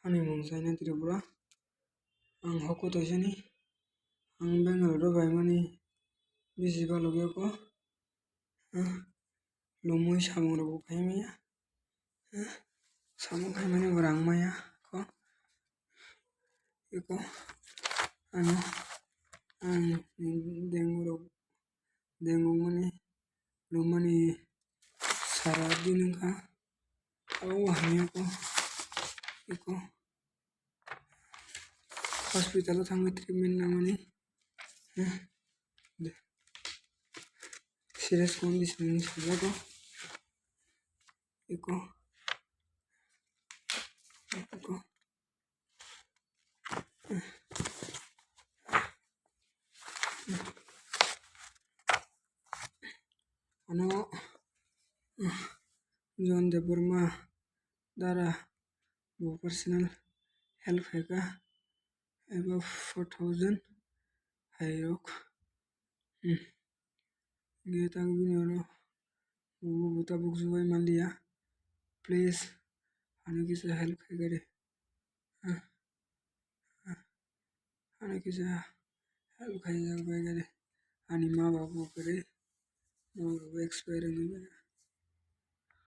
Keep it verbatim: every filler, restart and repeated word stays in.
Ani mung China Tripura. Ang hoko taisani. Ang Bangalore o baimani bisi balok yako. Lumui samung rok bo khai maya. Samung khai mani bo rang maya ko. Iko ano ang dengu rok dengu mani lumani sara din wngkha. Abo hamya ko iko hospital o thangwi treatment namani. Serious condition ni sajago. Iko iko ano John Debbarma dara bo personal help khaika eba four thousand hairok. Ge tak bini oro bo bo tabuk jubai manliya. Please ano kisa help khaika de. Ano kisa help khaika bai gade. Ani ma babu kare mo expire wngwi.